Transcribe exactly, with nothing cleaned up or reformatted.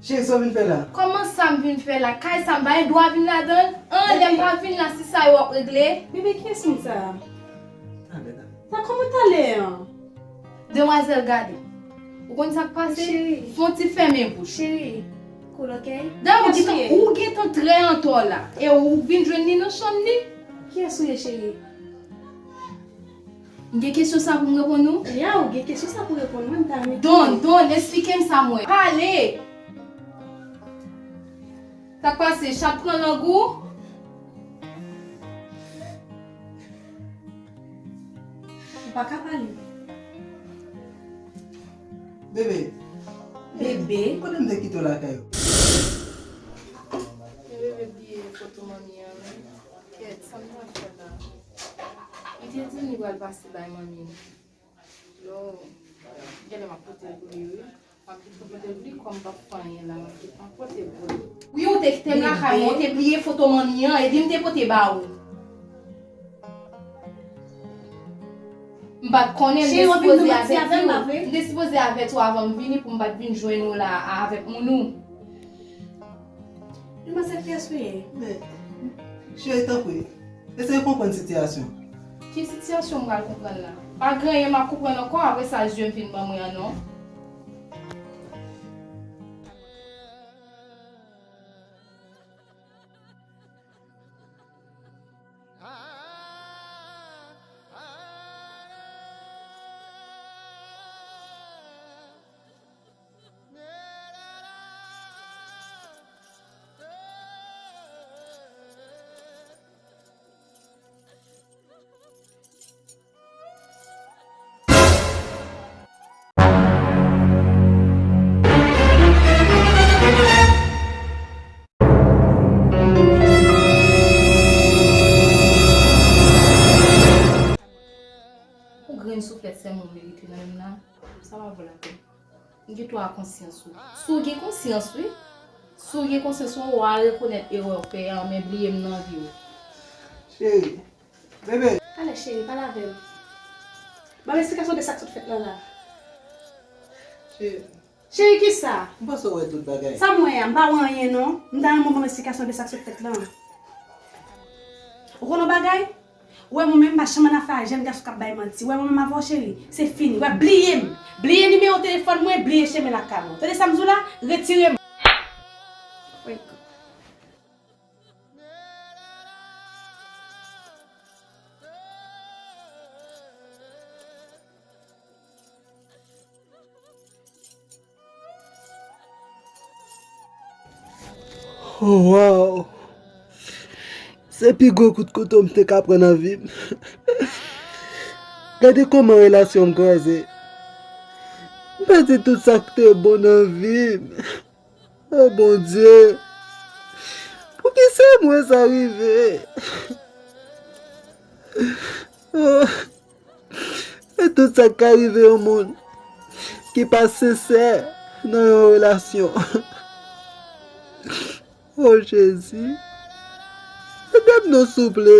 Cheri, sa w vin fè la? Kòman sa m vin fè la? Kay sa m pa gen dwa vin ladan l? An, lè m pa vin la, se sa yo ap regle? Bebe, kiyès moun sa a? Talè la. Sa kòman talè an? Demwazèl, gade. Ou konn sa k pase? Cheri. Fè yon ti fèmen bouch. Cheri, cool, ok? Dayè, ou gentan, ou gentan trè antò la. E ou vin jwenn li nan chanm li? Kiyès ou ye, cheri? M gen kesyon sa pou m reponn ou? Ya, ou gen kesyon sa pou reponn mwen, m ta renmen. Don, Don, esplike m sa m wè. Pale! Sa k pase? Chat pran lang ou? Ou pa ka pale. Bebe. Bebe. Kote m te kite w lakay ou? Men bebe bliye foto manmi an, men. Kèt, sa m pral fè la? Li te di m li pral pase bay manmi l. Yo, genlè m ap pote l pou li, wi. M ap gentan pote l pou li, kòm m p ap fè anyen la, m ap gentan pote l pou li. Wi, ou te kite m lakay mwen, ou te bliye foto manmi an, epi m te pote ba ou. M pa t konnen, m te sipoze avèti w. M te sipoze avèti w avan m vini pou m pa t vin jwenn ou la avèk moun ou. Demwazèl, kiyès ou ye? Men, cheri, tanpri, eseye konprann sitiyasyon. Ki sitiyasyon m pral konprann la? Pa gen anyen m ap konprann ankò, apre sa zye m fin ban mwen an non. Yon grenn souflèt sèlman w merite nan men m nan. Sa pa vo lapèn. Gen twa konsyans ou. Si w gen konsyans, wi. Si w gen konsyans, w a rekonèt erè w fè a, men bliye m nan vi w. Cheri, bebe. Talè, cheri, pale avè m. Ban m esplikasyon de sa k sot fèt lan la. Cheri. Cheri, kisa? M panse w wè tout bagay. Sa m wè a, m pa wè anyen non. M ta renmen w ban m esplikasyon de sa k sot fèt lan. Ou konn yon bagay? Ou wè mwen menm, m pa janm annafè a jèn gason k ap bay manti. Ou wè mwen menm avè w, cheri, se fini. Ou wè, bliye m. Bliye nimewo telefòn mwen, bliye chemen lakay mwen. Tande sa m di w la? Retire m. Oh, wow! Se pi gwo kout kouto m te ka pran nan vi m. Gade kòman relasyon m kraze. M pèdi tout sa k te bon nan vi m. Oh, Bondye! Poukisa mwen sa rive? Oh. E tout sa k ka rive yon moun ki pa sensè nan yon relasyon. O Jezi, ede m non, souple.